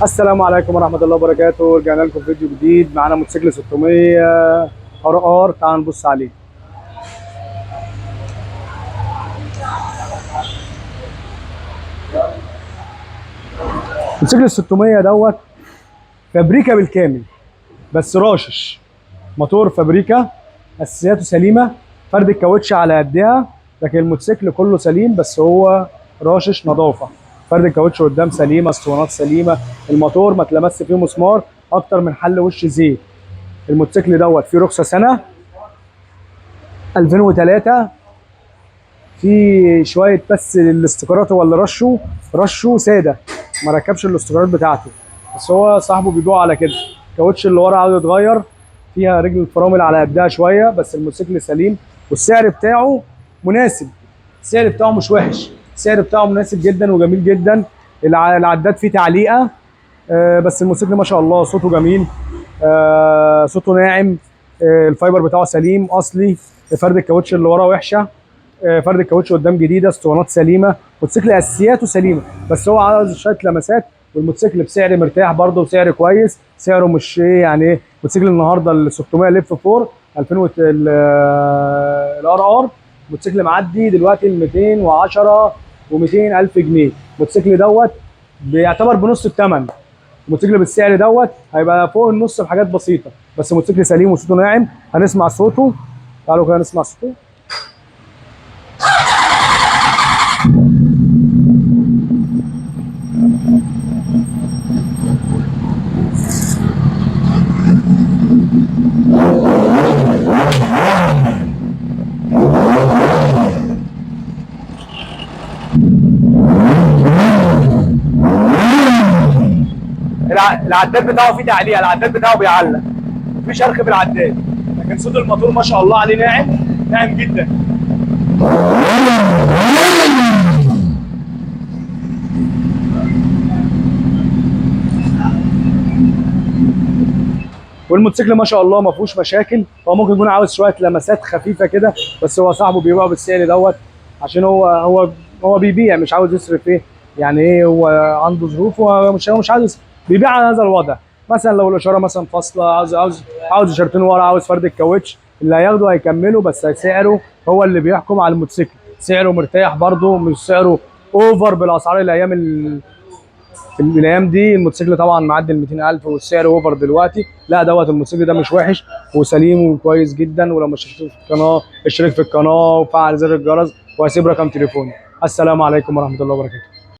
السلام عليكم ورحمة الله وبركاته. رجعنا لكم فيديو جديد، معانا موتوسيكل 600 RR. تعال نبص عليه. موتوسيكل 600 دوت فابريكا بالكامل، بس راشش، موتور فابريكا، اساسياته سليمة، فرد الكاوتش على قدها، لكن الموتوسيكل كله سليم، بس هو راشش نظافة. فرد الكاوتش قدام سليمة، اسطوانات سليمة، الموتور ما اتلمس فيه مسمار اكتر من حل وش زيت. الموتوسيكل دوت فيه رخصه سنة 2003، في شوية بس الاستيكرات هو اللي رشه ساده، ما ركبش الاستيكرات بتاعته، بس هو صاحبه بيبيعه على كده. الكاوتش اللي ورا عاوز يتغير، فيها رجل الفرامل على قدها شوية، بس الموتوسيكل سليم والسعر بتاعه مناسب. السعر بتاعه مش وحش، السعر بتاعه مناسب جدا وجميل جدا. العداد فيه تعليقه، بس الموتوسيكل ما شاء الله صوته جميل، صوته ناعم، الفايبر بتاعه سليم اصلي، فرد الكاوتش اللي ورا وحشة، فرد الكاوتش قدام جديدة، اسطوانات سليمة، موتوسيكل اساسياته سليمة، بس هو عاوز شوية لمسات. والموتوسيكل بسعر مرتاح برده وسعر كويس، سعره مش ايه يعني ايه. موتوسيكل النهارده ال 600 LF 4 2000 ال RR، موتوسيكل معدي دلوقتي ال 210 و200 الف جنيه. الموتوسيكل دوت بيعتبر بنص الثمن. الموتوسيكل بالسعر دوت هيبقى فوق النص بحاجات بسيطة، بس الموتوسيكل سليم وصوته ناعم. هنسمع صوته، تعالوا كده نسمع صوته. العداد بتاعه فيه تعليق، العداد بتاعه بيعلق، في شرخ في العداد، لكن صوت الموتور ما شاء الله عليه ناعم، ناعم جدا. والموتوسيكل ما شاء الله ما فيهوش مشاكل، هو ممكن يكون عاوز شوية لمسات خفيفة كده، بس هو صاحبه بيبيعه بالسعر دوت عشان هو بيبيع، مش عاوز يصرف ايه يعني ايه، هو عنده ظروف ومش هو مش عاوز يصرف، بيبيع على هذا الوضع. مثلا لو الاشارة مثلا فاصلة، عاوز اشارتين ورا، عاوز فرد الكاوتش، اللي هياخده هيكمله، بس سعره هو اللي بيحكم على الموتوسيكل. سعره مرتاح برده، مش سعره over بالاسعار الايام الايام دي. الموتوسيكل طبعا معدي ال 200,000 والسعر over دلوقتي. لا دوت الموتوسيكل ده مش وحش وسليم وكويس جدا. ولو ما اشتركتش في القناة اشترك في القناة وفعل زر الجرس، وهسيب رقم تليفوني. السلام عليكم ورحمة الله وبركاته.